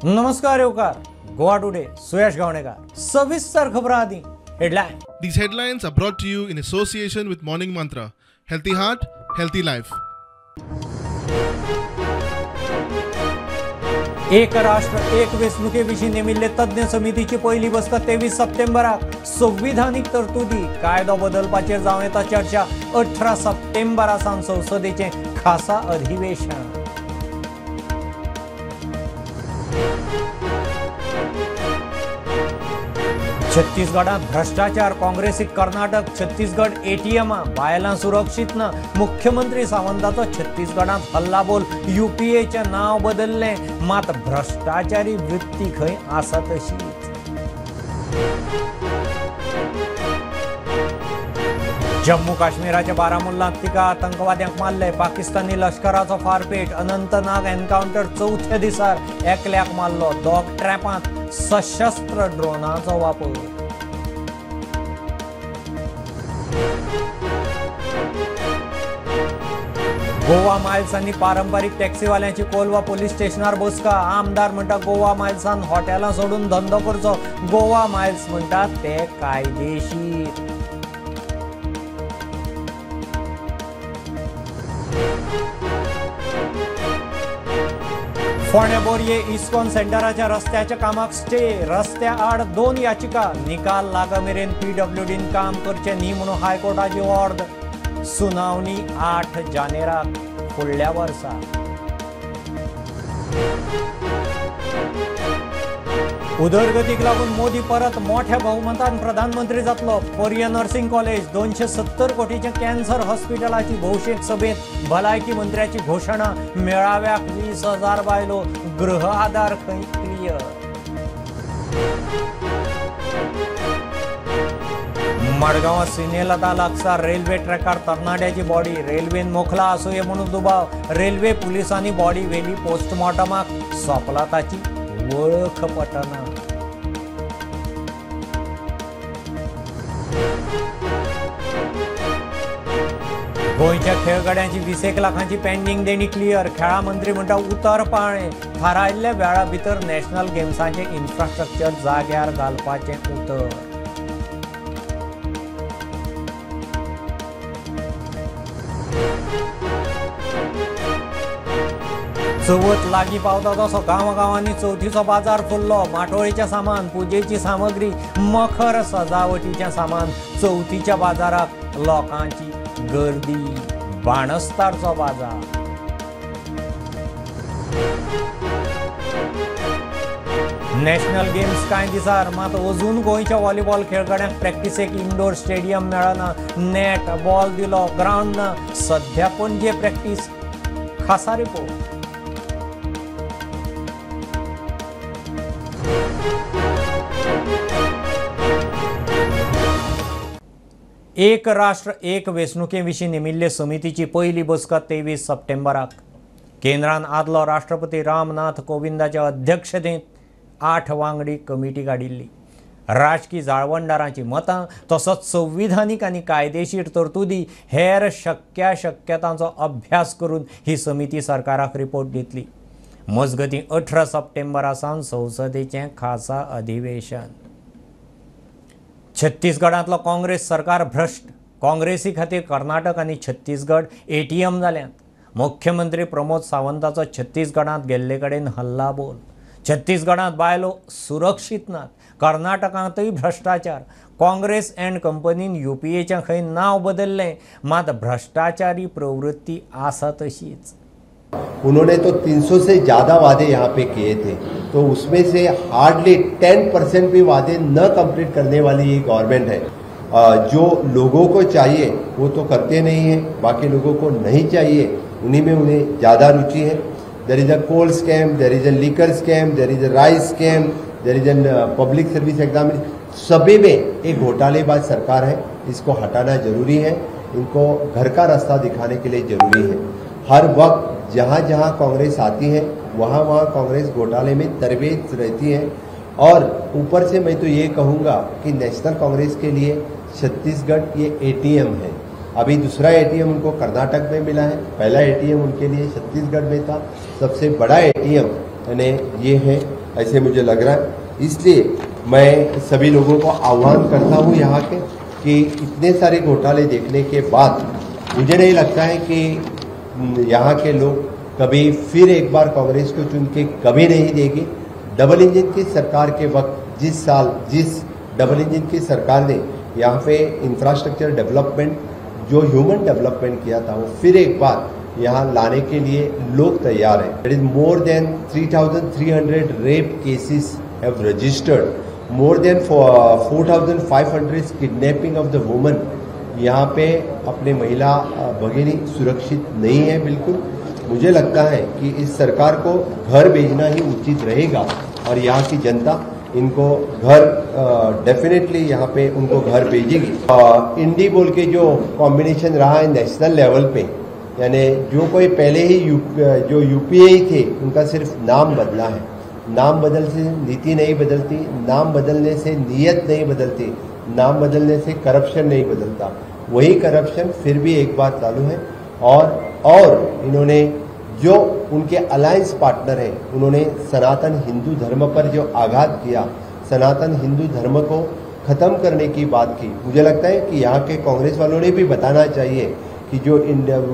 नमस्कार येवकार गोवा टुडे सुयश गावणेकर सविस्तर खबरां आदी headline. These headlines are brought to you in association with Morning Mantra. Healthy heart, healthy life. एक राष्ट्र एक वेंचणुके विशीं नेमिल्ले तज्ञ समितीची पयली बसका 23 सप्टेंबराक संविधानीक तरतुदी कायदो बदलपाचेर जावं येता चर्चा. 18 सप्टेंबरा सावन संसदेचें खासा अधिवेशन. छत्तीसगडांत भ्रष्टाचार काँग्रेसीक कर्नाटक छत्तीसगड एटीएमा बायलां सुरक्षीत ना. मुख्यमंत्री सावंताचो छत्तीसगडांत हल्लाबोल. युपीएचें नांव बदल्लें मात भ्रष्टाचारी वृत्ती खंय आसा तशीच. जम्मू काश्मीराच्या बारामुल्लांत तिका आतंकवाद्यांक मारले. पाकिस्तानी लश्कराचो फारपेट. अनंतनाग एनकावंटर चवथ्या दिसार एकल्याक मारलो. दोग ट्रॅपांत सशस्त्र ड्रोनाचो वापर. गोवा मायल्स आनी पारंपारीक टॅक्सीवाल्यांची कोलवा पोलीस स्टेशनार बसका. आमदार म्हणटा गोवा मायल्सान हॉटेलां सोडून धंदो करचो. गोवा मायल्स म्हणटा ते कायदेशीर. फोंडें बोरये इस्कॉन सेंटराच्या रस्त्याच्या कामाक स्टे. रस्त्या आड 2 याचिका. निकाल लागमेरेन पीडब्ल्यूडीन काम करचें न्ही म्हणून हायकोर्टाची ऑर्द. सुनावणी 8 जानेराक फुडल्या वर्सा. उदरगतीक लागून मोदी परत मोठ्या बहुमतान प्रधानमंत्री जातलो. पर्ये नर्सिंग कॉलेज 270 कोटीच्या कॅन्सर हॉस्पिटलाची भौशीक सभेत भलायकी मंत्र्याची घोशणा. मेळाव्याक 20,000 बायलो. गृह आधार खंय क्लियर. मडगांवां सिनेलता लागसार रेल्वे ट्रॅकार तरणाट्याची बॉडी. रेल्वेन मोखला आसुये म्हणून दुबाव. रेल्वे पुलिसांनी बॉडी व्हेली पोस्टमॉर्टमाक. सोंपला ताची वळख पटना. गोंयच्या खेळगड्यांची 20 लाखांची पेंडींग देणी क्लियर. खेळां मंत्री म्हणटा उतर पाळें. थारायल्ल्या वेळा भितर नॅशनल गेम्सांचें इन्फ्रास्ट्रक्चर जाग्यार घालपाचें उतर. चवथ लागीं पावता तसो गांवागांवांनी चवथीचो बाजार फुल्लो. माटोळीचें सामान, पुजेची सामग्री, मखर सजावटीचें सामान. चवथीच्या बाजाराक लोकांची गर्दी. बाणस्तारचो बाजार. नॅशनल गेम्स कांय दिसार मात अजून गोंयच्या व्हॉलीबॉल खेळगड्यांक प्रॅक्टिसेक इंडोर स्टेडियम मेळना. नेट बॉल दिलो, ग्रावंड ना. सध्या पणजे प्रॅक्टीस खासा रिपोर्ट. एक राष्ट्र एक वेंचणुके विशीं नेमिल्ले समितीची पयली बसका 23 सप्टेंबराक. केंद्रान आदलो राष्ट्रपती रामनाथ कोविंदाच्या अध्यक्षतेंत 8 वांगडी कमिटी काडिल्ली. राजकी जाळवणदारांची मतां तसोच संविधानीक आनी कायदेशीर तरतुदी हेर शक्याशक्यतांचो अभ्यास करून ही समिती सरकाराक रिपोर्ट दितली. मजगतीं 18 सप्टेंबरा सावन संसदेचें खासा अधिवेशन. छत्तीसगडांतलो काँग्रेस सरकार भ्रश्ट. काँग्रेसी खातीर कर्नाटक आनी छत्तीसगड एटीएम जाल्यात. मुख्यमंत्री प्रमोद सावंताचो छत्तीसगडांत गेल्ले कडेन हल्लाबोल. छत्तीसगडांत बायलो सुरक्षीत नात. कर्नाटकांतूय भ्रश्टाचार. काँग्रेस अँड कंपनीन युपीएचें खंय नांव बदल्लें मात भ्रश्टाचारी प्रवृत्ती आसा तशीच. उन्होंने तो 300 से ज़्यादा वादे यहाँ पे किए थे, तो उसमें से हार्डली 10% भी वादे न कंप्लीट करने वाली ये गवर्नमेंट है. जो लोगों को चाहिए वो तो करते नहीं है, बाकी लोगों को नहीं चाहिए उन्हीं में उन्हें ज़्यादा रुचि है. There is a coal scam, there is a liquor scam, there is a rice scam, there is an public service examination. सभी में एक घोटालेबाज सरकार है. इसको हटाना जरूरी है, इनको घर का रास्ता दिखाने के लिए जरूरी है. हर वक्त जहाँ जहाँ कांग्रेस आती है वहाँ वहाँ कांग्रेस घोटाले में तरबेज रहती है. और ऊपर से मैं तो ये कहूँगा कि नेशनल कांग्रेस के लिए छत्तीसगढ़ ये एटीएम है. अभी दूसरा एटीएम उनको कर्नाटक में मिला है, पहला एटीएम उनके लिए छत्तीसगढ़ में था. सबसे बड़ा एटीएम यानी ये है. ऐसे मुझे लग रहा है। इसलिए मैं सभी लोगों को आह्वान करता हूँ यहाँ के कि इतने सारे घोटाले देखने के बाद मुझे नहीं लगता है कि यहाँ के लोग कभी फिर एक बार कांग्रेस को चुन के कभी नहीं देगी। डबल इंजन की सरकार के वक्त जिस साल जिस डबल इंजन की सरकार ने यहाँ पे इंफ्रास्ट्रक्चर डेवलपमेंट जो ह्यूमन डेवलपमेंट किया था वो फिर एक बार यहाँ लाने के लिए लोग तैयार हैं। It is more than 3,300 rape cases have registered, more than 4,500 kidnapping of the women. यहाँ पे अपने महिला भगिनी सुरक्षित नहीं है बिल्कुल। मुझे लगता है कि इस सरकार को घर भेजना ही उचित रहेगा और यहाँ की जनता इनको घर डेफिनेटली यहाँ पे उनको घर भेजेगी। इंडी बोल के जो कॉम्बिनेशन रहा है नेशनल लेवल पे, यानी जो कोई पहले ही जो यूपीए थे उनका सिर्फ नाम बदला है। नाम बदल से नीति नहीं बदलती, नाम बदलने से नीयत नहीं बदलती, नाम बदलने से करप्शन नहीं बदलता। वही करप्शन फिर भी एक बार चालू है। और इन्होंने जो उनके अलायंस पार्टनर हैं उन्होंने सनातन हिंदू धर्म पर जो आघात किया, सनातन हिंदू धर्म को ख़त्म करने की बात की, मुझे लगता है कि यहाँ के कांग्रेस वालों ने भी बताना चाहिए कि जो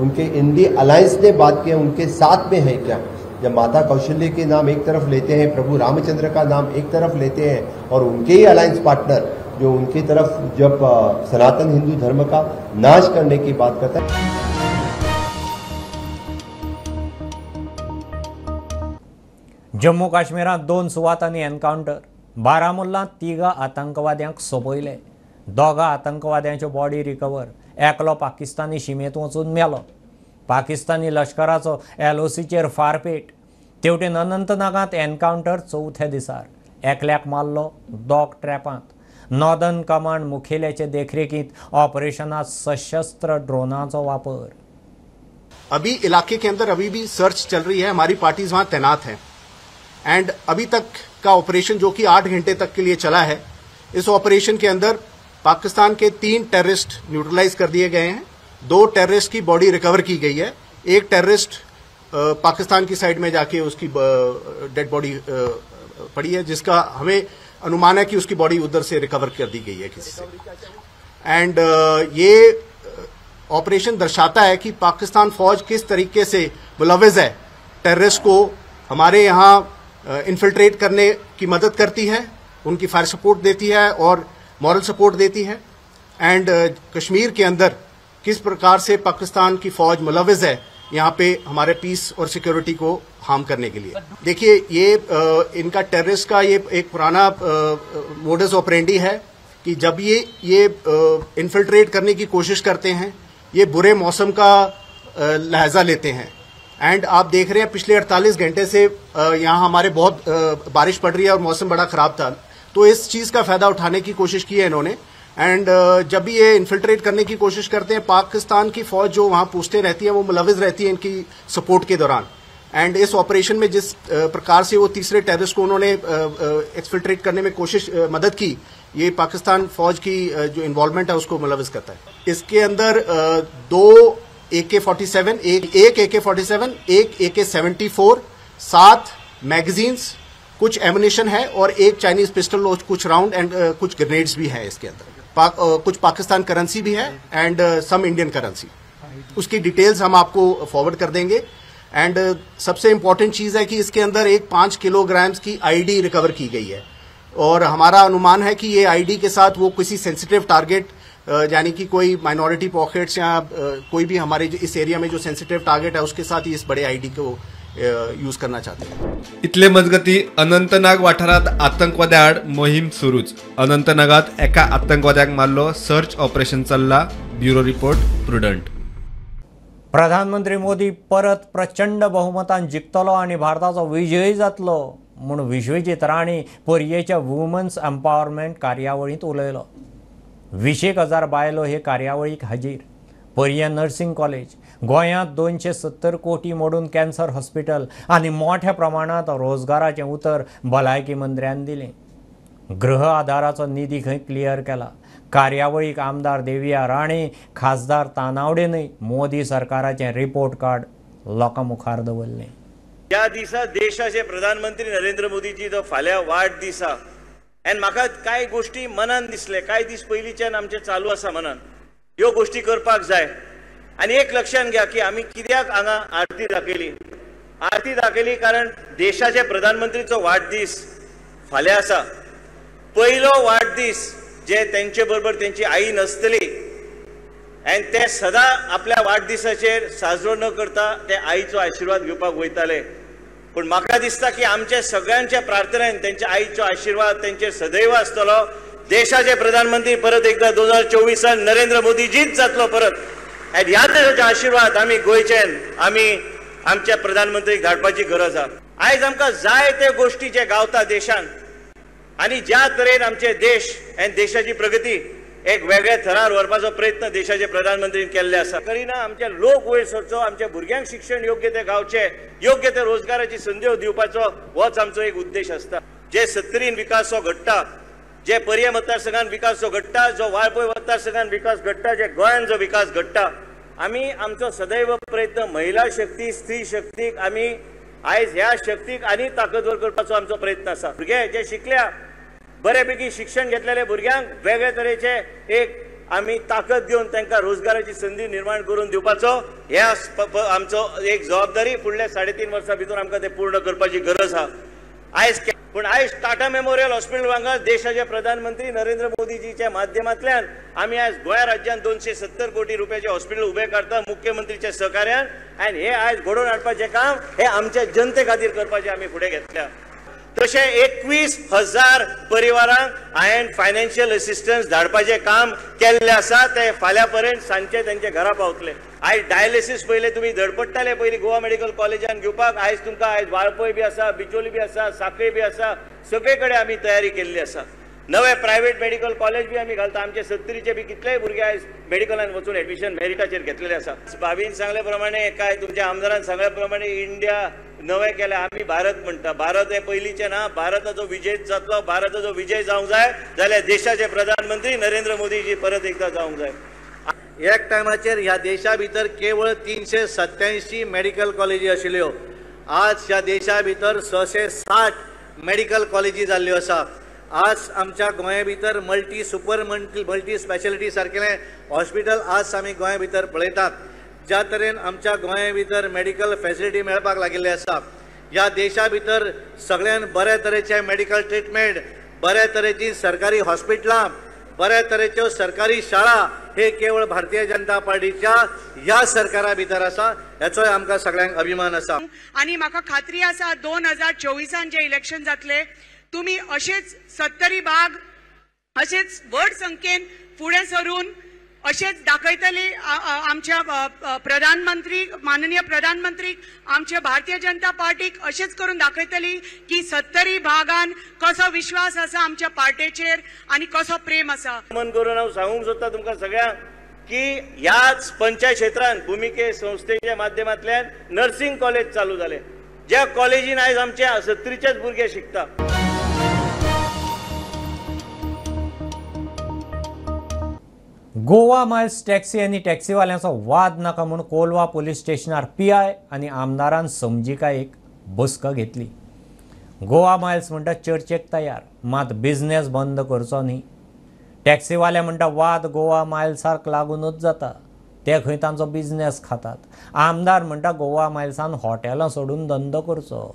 उनके इंडी अलायंस ने बात किया उनके साथ में है क्या। जब माता कौशल्य के नाम एक तरफ लेते हैं, प्रभु रामचंद्र का नाम एक तरफ लेते हैं और उनके ही अलायंस पार्टनर जो उनकी तरफ जब सनातन हिंदू धर्म का नाश करने की बात करता है। जम्मू काश्मीरांत 2 सुवातांनी एनकावंटर, बारामुल्लांत 3 आतंकवाद्यांक सोंपयले, 2 आतंकवाद्यांच्यो बॉडी रिकवर, एकलो पाकिस्तानी शिमेंत वचून मेलो। पाकिस्तानी लश्कराचो एलओसीचेर फारपेट। तेवटेन अनंतनागांत एनकावंटर 4थ्या दिसार, एकल्याक मारलो, 2 ट्रॅपांत। नॉर्दर्न कमांड मुखेल्याचे देखरेखींत ऑपरेशनात सशस्त्र ड्रोनाचो वापर। अभी इलाके के अंदर अभी भी सर्च चल रही है, हमारी पार्टीज वहां तैनात हैं एंड अभी तक का ऑपरेशन जो कि 8 घंटे तक के लिए चला है, इस ऑपरेशन के अंदर पाकिस्तान के 3 टेररिस्ट न्यूट्रलाइज कर दिए गए हैं, 2 टेररिस्ट की बॉडी रिकवर की गई है, एक टेररिस्ट पाकिस्तान की साइड में जाके उसकी डेड बॉडी पड़ी है, जिसका हमें अनुमान है कि उसकी बॉडी उधर से रिकवर कर दी गई है किसी से। एंड ये ऑपरेशन दर्शाता है कि पाकिस्तान फौज किस तरीके से मुलविज है, टेररिस्ट को हमारे यहाँ इन्फिल्ट्रेट करने की मदद करती है, उनकी फायर सपोर्ट देती है और मॉरल सपोर्ट देती है। एंड कश्मीर के अंदर किस प्रकार से पाकिस्तान की फौज मुलविज है यहाँ पे हमारे पीस और सिक्योरिटी को हार्म करने के लिए। देखिए ये इनका टेररिस्ट का ये एक पुराना मोडस ऑपरेंडी है कि जब ये इन्फिल्ट्रेट करने की कोशिश करते हैं, ये बुरे मौसम का लहजा लेते हैं। एंड आप देख रहे हैं पिछले 48 घंटे से यहाँ हमारे बहुत बारिश पड़ रही है और मौसम बड़ा ख़राब था, तो इस चीज़ का फ़ायदा उठाने की कोशिश की है इन्होंने। एंड जब भी ये इन्फिल्ट्रेट करने की कोशिश करते हैं, पाकिस्तान की फ़ौज जो वहाँ पोस्टें रहती है वो मुलविज रहती है इनकी सपोर्ट के दौरान। एंड इस ऑपरेशन में जिस प्रकार से वो तीसरे टेररिस्ट को उन्होंने एक्सफिल्ट्रेट करने में कोशिश मदद की, ये पाकिस्तान फ़ौज की जो इन्वॉल्वमेंट है उसको मुलविज करता है। इसके अंदर 2 AK-47, एक AK-47, एक AK-74, 7 magazines, कुछ एमुनेशन है और एक चाइनीज पिस्टल और कुछ राउंड एंड कुछ ग्रेनेड्स भी है इसके अंदर। कुछ पाकिस्तान करेंसी भी है एंड सम इंडियन करेंसी। उसकी डिटेल्स हम आपको फॉरवर्ड कर देंगे। एंड सबसे इम्पोर्टेंट चीज़ है कि इसके अंदर एक 5 किलोग्राम्स की आईडी रिकवर की गई है और हमारा अनुमान है कि ये आईडी के साथ वो किसी सेंसिटिव टारगेट, यानी कि कोई माइनॉरिटी पॉकेट्स या कोई भी हमारे इस एरिया में जो सेंसिटिव टारगेट है उसके साथ ही इस बड़े आईडी को यूज करना चाहते हैं। इतले मजगती अनंतनाग वाठारात आतंकवाद्या आड मोहीम सुरूच। अनंतनागात एका आतंकवाद्याक मारलो, सर्च ऑपरेशन चल्ला। Bureau report, Prudent. प्रधानमंत्री मोदी परत प्रचंड बहुमतान जिखतलो आनी भारताचो विजय जातलो म्हूण विश्वजीत राणे पर्येच्या वुमन्स एम्पावरमेंट कार्यावळींत उलयलो। 20,000 बायलो हे कार्यावळीक हाजीर। पर्ये नर्सिंग कॉलेज, गोंयांत 270 कोटी मोडून कॅन्सर हॉस्पिटल आनी मोठ्या प्रमाणांत रोजगाराचें उतर भलायकी मंत्र्यान दिलें। गृह आधाराचो निधी खंय क्लियर केला। कार्यावळीक आमदार देविया राणे, खासदार तानावडेनूय मोदी सरकाराचें रिपोर्ट कार्ड लोकां मुखार दवरलें। त्या दिसा देशाचे प्रधानमंत्री नरेंद्र मोदीजी जो फाल्यां वाडदिसा आनी म्हाका कांय गोश्टी मनान दिसले, कांय दीस पयलींच्यान आमचें चालू आसा मनान, ह्यो गोश्टी करपाक जाय. आनी एक लक्षांत घ्या की आमी कित्याक हांगा आरती दाखयली, आरती दाखयली कारण देशाचे प्रधानमंत्रीचो वाडदीस फाल्यां आसा. पयलो वाडदीस जे तेंचे बरोबर तेंची आई नसतली आनी ते सदां आपल्या वाडदिसाचेर साजरो न करता ते आईचो आशिर्वाद घेवपाक वयताले. पूण म्हाका दिसता की आमच्या सगळ्यांच्या प्रार्थनेन तेंच्या आईचो आशिर्वाद तेंचेर सदैव आसतलो. देशाचे प्रधानमंत्री परत एकदा 2024 नरेंद्र मोदीजीच जातलो परत. आनी ह्या तरेचो आशिर्वाद आमी गोंयच्यान आमी आमच्या प्रधानमंत्रीक धाडपाची गरज आसा. आयज आमकां जाय ते गोश्टी जे गावता देशान आनी ज्या तरेन आमचे देश आनी देशाची प्रगती एक वेगळ्या थरार व्हरपाचो प्रयत्न देशाचे प्रधानमंत्रीन केल्ले आसा. करिना आमचे लोक वयर सरचो, आमच्या भुरग्यांक शिक्षण योग्य ते गावचे, योग्य ते रोजगाराची संदी दिवपाचो होच आमचो एक उद्देश आसता. जे सत्तरीन विकास जो घडटा, जे पर्ये मतदारसंघान विकास जो घडटा, जो वाळपय मतदारसंघान विकास घडटा, जे गोंयान जो विकास घडटा, आमी आमचो सदैव प्रयत्न महिला शक्ती, स्त्री शक्तीक आमी आयज ह्या शक्तीक आनी ताकदवर करपाचो आमचो प्रयत्न आसा. भुरगे जे शिकल्या, बऱ्यापैकी शिक्षण घेतलेल्या भुरग्यांक वेगळे तरेचे एक आमी ताकद दिवन तांकां रोजगाराची संदी निर्माण करून दिवपाचो हे आमचो एक जबाबदारी फुडल्या 3.5 वर्सां भितर आमकां ते पूर्ण करपाची गरज आसा. आयज पूण आयज टाटा मेमोरियल हॉस्पिटल वांगडा देशाचे प्रधानमंत्री नरेंद्र मोदीजीच्या माध्यमांतल्यान आमी आयज गोंय राज्यान 270 कोटी रुपयाचे हॉस्पिटल उबें काडटा मुख्यमंत्रीच्या सहकार्यान. आनी हे आयज घडोवन हाडपाचें काम हे आमच्या जनते खातीर करपाचें आमी फुडें घेतल्या. तशें 21,000 परिवारांक हांवें फायनान्शियल असिस्टन्स धाडपाचें काम केल्लें आसा. ते फाल्यां पर्यंत सांजचे तेंच्या घरा पावतले. आयज डायलिसीस पयलें तुमी धडपडटाले पयलीं गोवा मेडिकल कॉलेजान घेवपाक, आयज तुमकां आयज वाळपय बी आसा, बिचोली बी आसा, साखळी बी आसा, सगळे कडेन आमी तयारी केल्ली आसा. नवे प्रायवेट मेडिकल कॉलेज बी आमी घालता. आमचे सत्तरीचे बी कितलेय भुरगे आयज मेडिकलान वचून एडमिशन मेरिटाचेर घेतलेले आसा. भाभीन सांगले प्रमाणे काय तुमच्या आमदारान सांगल्या प्रमाणे इंडिया नवें केलें, आमी भारत म्हणटा. भारत हें पयलींचें ना, भारताचो विजय जातलो. भारताचो विजय जावंक जाय जाल्यार देशाचे प्रधानमंत्री नरेंद्र मोदीजी परत एकदां जावंक जाय. एक टायमाचेर ह्या देशा भितर केवळ 387 मेडिकल कॉलेजी आशिल्ल्यो, आज ह्या देशा भितर 660 मेडिकल कॉलेजी जाल्ल्यो आसा. आज आमच्या गोंया भितर मल्टी सुपर मल्टी स्पेशलिटी सारकेलें हॉस्पिटल आज आमी गोंया भितर पळयतात. ज्या तरेन आमच्या गोंया भितर मेडिकल फॅसिलिटी मेळपाक लागिल्ली आसा, ह्या देशा भितर सगळ्यान बऱ्या तरेचें मेडिकल ट्रिटमेंट, बऱ्या तरेची सरकारी हॉस्पिटलां, बऱ्या तरेच्यो सरकारी शाळा हे केवळ भारतीय जनता पार्टीच्या ह्या सरकारा भितर आसा. हेचोय आमकां सगळ्यांक अभिमान आसा. आनी म्हाका खात्री आसा 2024 जे इलेक्शन जातले तुमी अशेच 70 भाग अशेच व्हड संख्येन फुडें सरून अशेच दाखयतले आमच्या प्रधानमंत्री, माननीय प्रधानमंत्री, आमच्या भारतीय जनता पार्टीक अशेच करून दाखयतली की 70 भागान कसो विश्वास आसा आमच्या पार्टेचेर आनी कसो प्रेम आसा. मन करून हांव सांगूंक सोदता तुमकां सगळ्यांक की ह्याच पंचायत क्षेत्रांत भुमिके संस्थेच्या माध्यमांतल्यान नर्सिंग कॉलेज चालू जालें, ज्या कॉलेजीन आयज आमच्या 70चेच भुरगे शिकता. गोवा मायल्स टॅक्सी आनी टॅक्सीवाल्यांचो वाद नाका म्हूण कोलवा पोलीस स्टेशनार पीआय आनी आमदारान समजिकायेक बसका घेतली. गोवा मायल्स म्हणटा चर्चेक तयार, मात बिझनेस बंद करचो न्ही. टॅक्सीवाले म्हणटा वाद गोवा मायल्साक लागूनच जाता, ते खंय तांचो बिझनेस खातात. आमदार म्हणटा गोवा मायल्सान हॉटेलां सोडून धंदो करचो.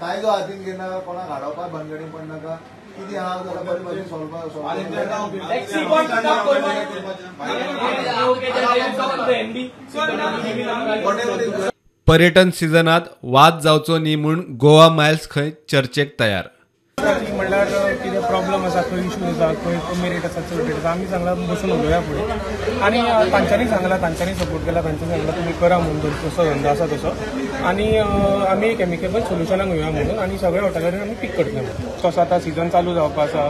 कायदो हातीन घेना, कोणाक हाडोवपाक भानगडी पडनाका, कितें आहा जाल्यार बरे भाशेन सॉल्व. पर्यटन सिजनात वाद जावचो न्ही म्हूण गोवा मायल्स खंय चर्चेक तयार. म्हणल्यार कितें प्रॉब्लम आसा, खंय इशू आसा, खंय कमी रेट आसा, चड रेट आसा, आमी सांगलां बसून उलोवया फुडें. आनी तांच्यांनी सांगलां, तांच्यांनी सपोर्ट केला, तांच्यांनी सांगलां तुमी करा म्हणून, जसो धंदो आसा तसो. आनी आमी एक एमिकेबल सोल्युशनाक येवया म्हणून आनी सगळे हॉटेलांनी आमी पीक करतले म्हणून. कसो आतां सिजन चालू जावपा आसा,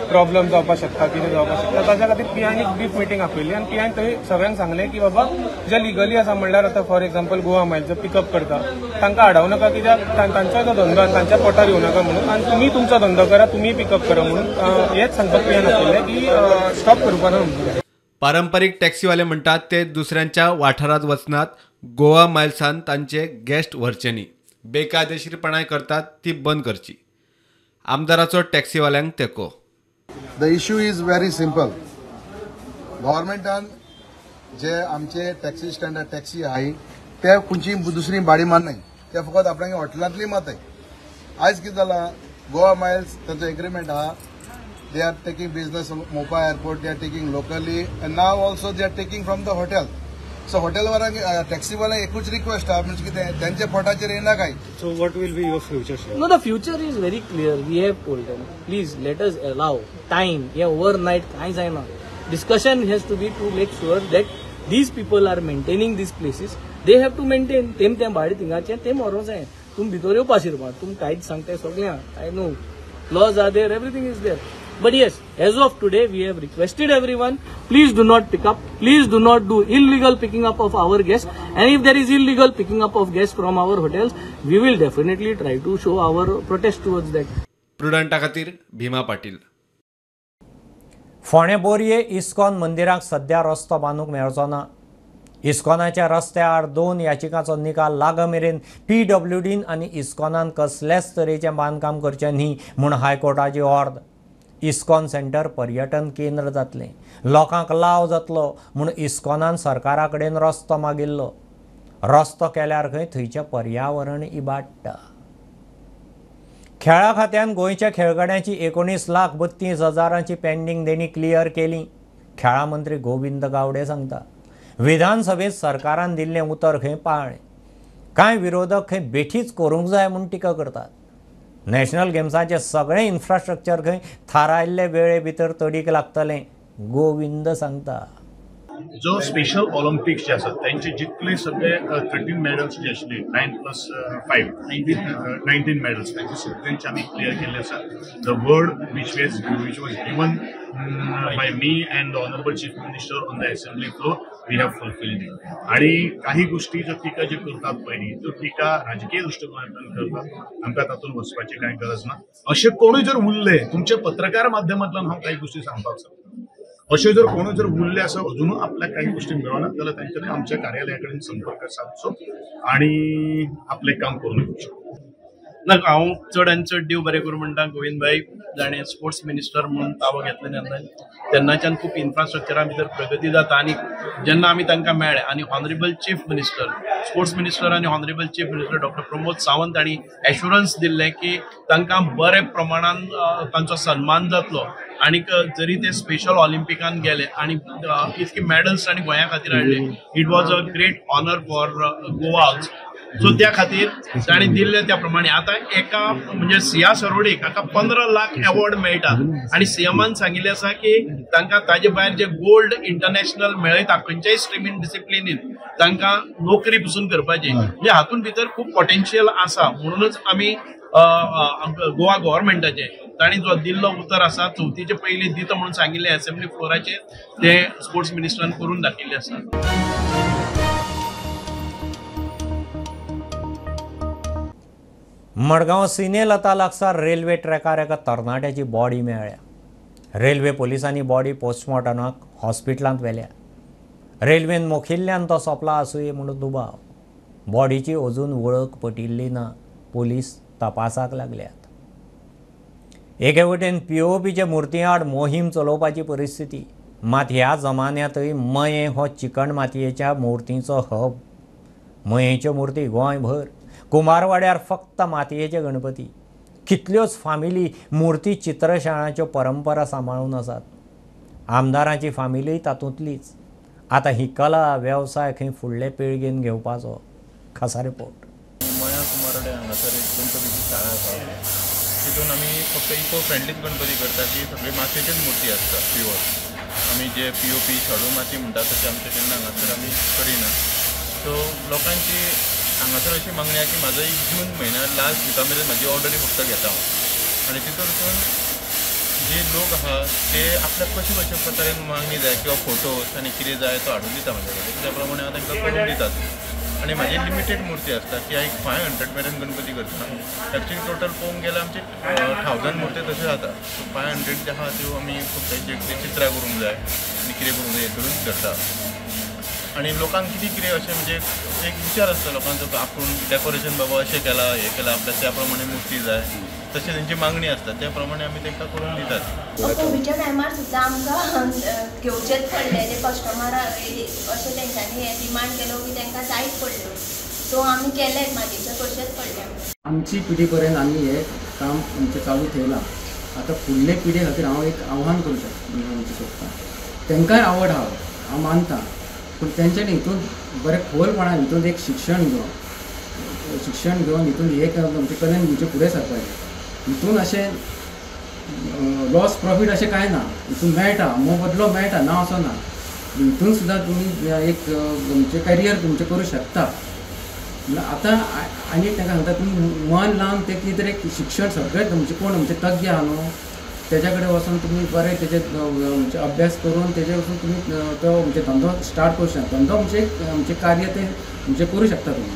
प्रॉब्लम जावपाक शकता, कितें जावपाक शकता, ताच्या खातीर पीआयन एक ब्रीफ मिटींग आपयली आनी पीआयन थंय सगळ्यांक सांगलें की बाबा जे लिगली आसा, म्हणल्यार आतां for example Goa Miles J pickup करता तांकां आडावं नाका, कित्याक तांचो तो धंदो आनी तांच्या पोटार येवं नाका म्हणून, आनी तुमी तुमचो धंदो करा, तुमी पिकअप करा म्हणून. म्हणून हेच सांगपाक प्लॅन आशिल्लें की स्टॉप करपाक ना. पारंपरीक टॅक्सीवाले म्हणटात ते दुसऱ्यांच्या वाठारांत वचनात, गोवा मायल्सान तांचे गेस्ट व्हरचे न्ही, बेकायदेशीरपणाय करतात ती बंद करची. आमदाराचो टॅक्सीवाल्यांक तेंको. The issue is very simple. गव्हर्मेंटान जे आमचे टॅक्सी स्टँडार टॅक्सी आहाय ते खंयची दुसरी भाडी मारनाय, ते फकत आपणागे हॉटेलांतली मारताय. आयज कितें जालां, गोवा मायल्स तांचो एग्रीमेंट आहा, they are taking business Mopa airport, they are taking locally and now also they are taking from the hotel. So हॉटेलवाल्यांक टॅक्सीवाल्यांक एकूच रिक्वेस्ट आहा, म्हणजे कितें तेंच्या पोटाचेर येना काय. So what will be your future? No, the future is very clear. We have told them, please let us allow time. हे ओव्हरनायट कांय जायना. Discussion has to be to make sure that these people are maintaining these places. They have to maintain. तेम तें भाडें थिंगाचें तें व्हरूंक जाय. तुमी भितर येवपा शिरपा, तुमी कांयच सांगताय सगळें. I know laws are there, everything is there. But yes, as of today, we have requested everyone, please do not pick up, please do not do illegal picking up of our guests. And if there is illegal picking up of guests from our hotels, we will definitely try to show our protest towards that. प्रुडंटा खातीर भीमा पाटील. फोंडें बोरये ISKCON मंदिराक सध्या रस्तो बांदूंक मेळचो ना. इस्कॉनाच्या रस्त्या आड 2 याचिकांचो निकाल लाग मेरेन पीडब्ल्यूडीन आनी इस्कॉनान कसलेच तरेचें बांदकाम करचें न्ही म्हूण हायकोर्टाची ऑर्द. इस्कॉन सेंटर पर्यटन केंद्र जातलें, लोकांक लाव जातलो म्हूण इस्कॉनान सरकारा कडेन रस्तो मागिल्लो. रस्तो केल्यार खंय थंयचें पर्यावरण इबाडटा. खेळा खात्यान गोंयच्या खेळगड्यांची 19,32,000 पेंडींग देणी क्लियर केली. खेळा मंत्री गोविंद गावडे सांगता, विधानसभेत सरकारान दिल्लें उतर खंय पाळ्ळें. कांय विरोधक खंय बेठीच करूंक जाय म्हूण टिका करतात. नॅशनल गेम्साचें सगळें इन्फ्रास्ट्रक्चर खंय थारायल्ले वेळे भितर तडीक लागतलें, गोविंद सांगता. जो स्पेशल ऑलिम्पिक्स जे आसात त्यांचे जितले सगळे 13 मेडल्स जे आशिल्ले 9 + 5 19 मेडल्स त्यांचे सगळ्यांचे आमी क्लियर केल्ले आसा. The word which was given by me and the honourable chief minister on the assembly floor, we have fulfilled it. आणि काही गोष्टी ज्यो टिका ज्यो करतात पयलीं त्यो टिका राजकीय दृश्टिकोनांतल्यान करतात, आमकां तातूंत वचपाची कांय गरज ना. अशें कोणूय जर उरले तुमच्या पत्रकार माध्यमांतल्यान हांव काही गोष्टी सांगपाक शकता, अशें जर कोणूय जर उरले आसा अजुनूय आपल्याक काही गोष्टी मेळना जाल्यार तांच्यांनी आमच्या कार्यालया कडेन संपर्क सादचो आणि आपलें काम करून घेवचें. ना, हांव चड आनी चड देव बरें करूं म्हणटा गोविंद भाई जाणें स्पोर्ट्स मिनिस्टर म्हणून ताबो घेतले तेन्ना तेन्नाच्यान खूब इन्फ्रास्ट्रक्चरा भितर प्रगती जाता. आनी जेन्ना आमी तांकां मेळ्ळे आनी honourable chief minister sports minister आनी honourable chief minister doctor Pramod Sawant हांणी एश्युरन्स दिल्लें की तांकां बरे प्रमाणान तांचो सन्मान जातलो. आनीक जरी ते स्पेशल ऑलिम्पिकान गेले आनी इतके मॅडल्स तांणी गोंया खातीर हाडले, it was a great honour for Goa also. So त्या खातीर तांणी दिल्ले त्या प्रमाणे आतां एका म्हणजे सिया सरोडेक हाका 15 लाख एवॉर्ड मेळटा आनी सीएमान सांगिल्लें आसा की तांकां ताजे भायर जे गोल्ड इंटरनॅशनल मेळयता खंयच्याय स्ट्रिमीन डिसिप्लिनीन तांकां नोकरी पसून करपाची, म्हणजे हातूंत भितर खूब पोटेन्शियल आसा. म्हणूनच आमी गोवा गव्हर्मेंटाचे तांणी जो दिल्लो उतर आसा चवथीचे पयलीं दिता म्हणून सांगिल्लें एसेंब्ली फ्लोराचेर, ते स्पोर्ट्स मिनिस्टरान करून दाखयिल्लें आसा. मडगांव सिनेलता लागसार रेल्वे ट्रॅकार एका तरणाट्याची बॉडी मेळ्ळ्या. रेल्वे पोलिसांनी बॉडी पोस्टमॉर्टमाक हॉस्पिटलांत व्हेल्या. रेल्वेन मोखिल्ल्यान तो सोंपला आसुये म्हूण दुबाव. बॉडीची अजून वळख पटिल्ली ना. पोलीस तपासाक लागल्यात. एके वटेन पीओपीचे मुर्ती आड मोहीम चलोवपाची परिस्थिती, मात ह्या जमान्यांतय मयें हो चिकण मातयेच्या मुर्तींचो हब. मयेंच्यो मुर्ती गोंयभर, कुमारवाड्यार फक्त मातयेचे गणपती. कितल्योच फामिली मुर्ती चित्रशाळांच्यो परंपरा सांबाळून आसात. आमदारांची फामिली तातूंतलीच. आतां ही कला वेवसाय खंय फुडले पिळगेन घेवपाचो. खासा रिपोर्ट. मया कुमारवाड्या हांगासर एक गणपतीची शाळा आसा, तितून आमी फक्त इको फ्रेंडलीच गणपती करता, की सगळी मातयेचीच मुर्ती आसता प्युअर. आमी जे पीओपी शाडू माती म्हणटा तशें आमचे केन्ना हांगासर आमी करिना. सो लोकांची हांगासर अशी मागणी आसा की म्हाजो एक जून म्हयन्या लास्ट विका मेरेन म्हाजी ऑर्डरी फक्त घेता हांव, आनी तितून जे लोक आहा ते आपल्याक कशे कशे प्रकारे मागणी जाय किंवा फोटोज आनी कितें जाय तो हाडून दिता म्हाज्या कडेन, त्या प्रमाणे हांव तांकां करून दिता. आनी म्हाजी लिमिटेड मुर्ती आसता की एक 500 मेरेन गणपती करता. एक्चुअली टोटल पळोवंक गेल्यार आमचे 1000 मुर्ती तश्यो जाता. सो 500 जे आहा त्यो आमी फक्त कितें चित्रां करूंक जाय आनी कितें करूंक जाय हें करून करता. आनी लोकांक कितें कितें अशें म्हणजे एक विचार आसता लोकांचो आपूण डेकोरेशन बाबा अशें केलां हें केलां आपल्याक त्या प्रमाणे मुर्ती जाय, तशें तेंची मागणी आसता त्या प्रमाणे आमी तांकां करून दितात. कोविडच्या टायमार सुद्दां आमकां घेवचेच पडले ते कस्टमर अशें तेंच्यांनी हें डिमांड केलो की तांकां जायच पडलो, सो आमी केलें मागीरचें करचेंच पडलें. आमची पिढी पर्यंत आमी हें काम आमचें चालू ठेवलां. आतां फुडले पिढे खातीर हांव एक आव्हान करूं शकता सोदतां. तांकांय आवड आहा हांव मानता, पूण तेंच्यांनी हितून बरें खोलपणान हितून एक शिक्षण घेवन हितून एक आमचे कलेन तुमचें फुडें सरपाचें. हितून अशें लॉस प्रॉफीट अशें कांय ना, हितून मेळटा मोबदलो मेळटा ना असो ना. हितून सुद्दां तुमी एक तुमचें करियर तुमचें करूं शकता. म्हणल्यार आतां आनी एक तांकां सांगता तुमी मन लावन तें कितें तरी एक शिक्षण सगळें तुमचें कोण तुमचें तज्ञ आहा न्हू तेज्या कडेन वचून तुमी बरें तेजे अभ्यास करून तेजे वचून तुमी तो तुमचो धंदो स्टार्ट करूं शकता. धंदो म्हणजे आमचें कार्य तें तुमचें करूं शकता तुमी.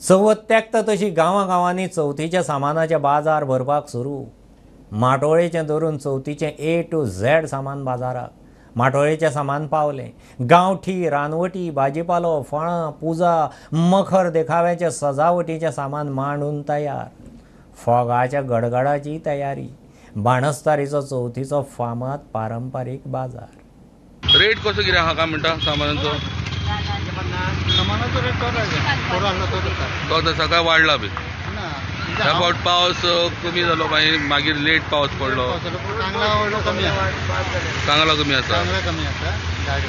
चवथ तेंकता तशी गांवां-गांवांनी चवथीच्या सामानाचे बाजार भरपाक सुरू. माटोळेचें धरून चवथीचें A to Z सामान बाजाराक. माटोळेचें सामान पावलें. गांवठी रानवटी भाजीपालो फळां पुजा मखर देखाव्याचें सजावटीचें सामान मांडून तयार. फोगाच्या गडगडाची तयारी. बाणस्तारीचो चवथीचो फामाद पारंपारीक बाजार. रेट कसो कितें आहा काय म्हणटा सामानाचो? सामानाचो रेट तोच आसा काय वाडला बी? ह्या फावट पावस कमी जालो, मागीर मागीर लेट पावस पडलो. कांगला कमी आसा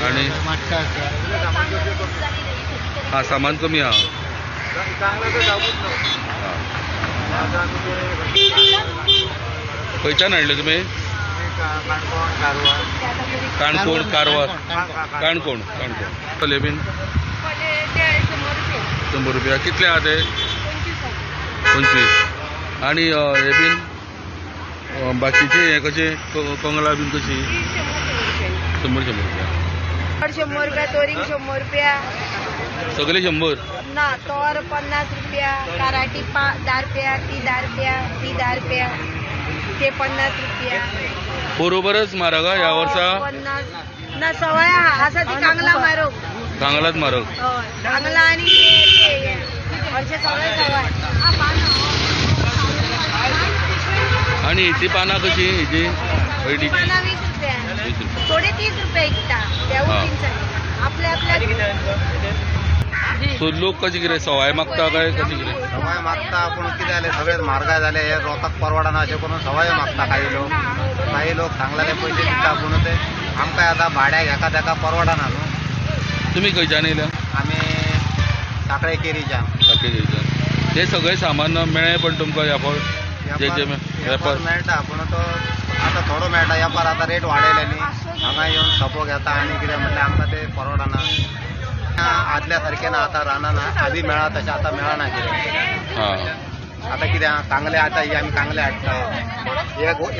आनी हा सामान कमी आहा. खंयच्यान हाडले तुमी? काणकोण कारवार. काणकोण काणकोण बीन 100 रुपया. कितले आहा ते? 25. आनी हे बीन बाकीचे हे कशे कंगला बीन कशी? 100 रुपया. 100 रुपया तोरींग 100 रुपया. सगळे 100 ना. तोर 50 रुपया, कराटी 10 रुपया, ती 10 रुपया, ती 10 रुपया, ते 50 रुपया. बरोबरच म्हारग ह्या वर्सा? 50 ना सवाय आसा ती कांगला म्हारग. कांगलाच म्हारग. हय कांगला आनी अशें सगळें सवाय. आनी हिची पानां कशी? हिची पानां 20 रुपया, थोडे 30 रुपया विकता. आपल्या आपल्या. सो लोक कशें कितें सवाय मागता काय कशें कितें? सवाय मागता पूण कितें जालें सगळें म्हारगाय जालें, हे लोकांक परवडना अशें करून सवाय मागता काही लोक. काही लोक सांगलेले पयशे दिता पूण ते आमकां आतां भाड्याक हेका तेका परवडना न्हू. तुमी खंयच्यान येयल्या? आमी साखळे केरीच्यान. साखळे केरीच्यान. हे सगळें सामान मेळ्ळें पण तुमकां ह्या फावट? वेपार मेळटा पूण तो आतां थोडो मेळटा. वेपार आतां रेट वाडयले न्ही, हांगा येवन सोपो घेता आनी कितें म्हणल्यार आमकां ते परवडना. आदल्या सारकें ना आतां रावना, आदी मेळा तशें आतां मेळना कितें. आतां कितें कांगले आतां ही आमी कांगले हाडटा,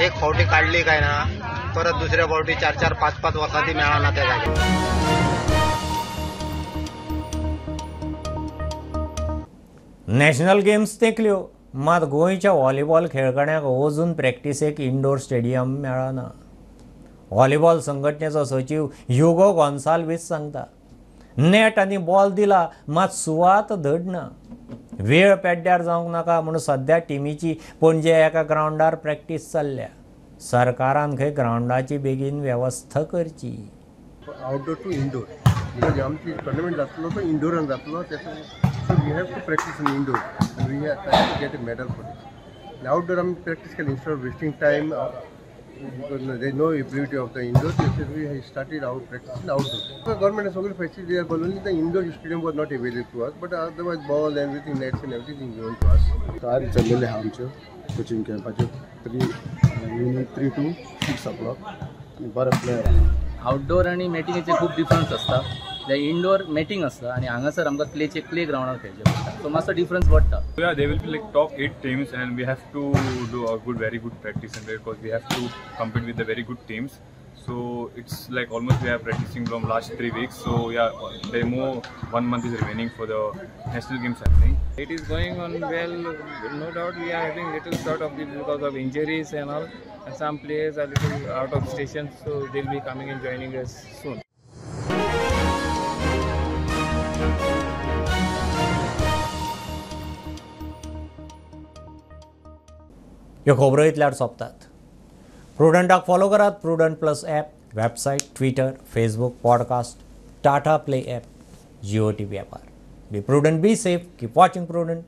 एक फावटी काडली काय ना परत दुसऱ्या फावटी 4 4 5 5 वर्सां ती मेळना त्या जाग्यार. नॅशनल गेम्स तेंकल्यो मात गोंयच्या व्हॉलीबॉल खेळगड्यांक अजून प्रॅक्टिसेक इंडोर स्टेडियम मेळना. व्हॉलीबॉल संघटनेचो सचीव ह्युगो गोन्साल्वीस सांगता नेट आनी बॉल दिला मात सुवात धड ना. वेळ पेड्ड्यार जावंक नाका म्हूण सद्या टिमीची पणजे एका ग्रावंडार प्रॅक्टीस चल्ल्या. सरकारान खंय ग्रावंडाची बेगीन वेवस्था करची. आउटडोर टू इंडोर because आमची टुर्नामेंट जातलो तो इंडोरान जातलो, so we have to practice in indoor and we have to get a medal for this. Outdoor आमी प्रॅक्टीस केली instead of wasting time because there is no ability of the indoor, so we have started our practice in outdoor. The government has only facility, but only the indoor stadium was not available to us, but otherwise ball and everything, nets and everything given to us. तयारी चल्लेली आहा आमच्यो coaching कॅम्पाच्यो evening 3 to 6 o'clock आनी बरे player. Outdoor आनी मॅटिनीचे खूब difference आसता. जाल्यार indoor matting आसता आनी हांगासर आमकां क्लेचे क्ले ग्रावंडार खेळचें पडटा, सो मातसो डिफरन्स पडटा. Yeah, there will be like top 8 teams and we have to do a good, very good practice and because we have to compete with the very good teams. So it's like almost we are practicing from last 3 weeks. So yeah, there more 1 month is remaining for the national games happening. It is going on well. No doubt we are having little short of the because of injuries and all, and some players are little out of station, so they'll be coming and joining us soon. ह्यो खबरो इतल्यार सोंपतात. प्रुडंटाक follow करात Prudent plus app, website, Twitter, Facebook, podcast, Tata Play app, Jio TV ॲपार. Be prudent, be safe, keep watching Prudent.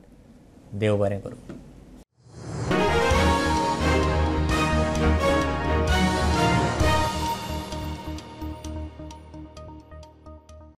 देव बरें करूं.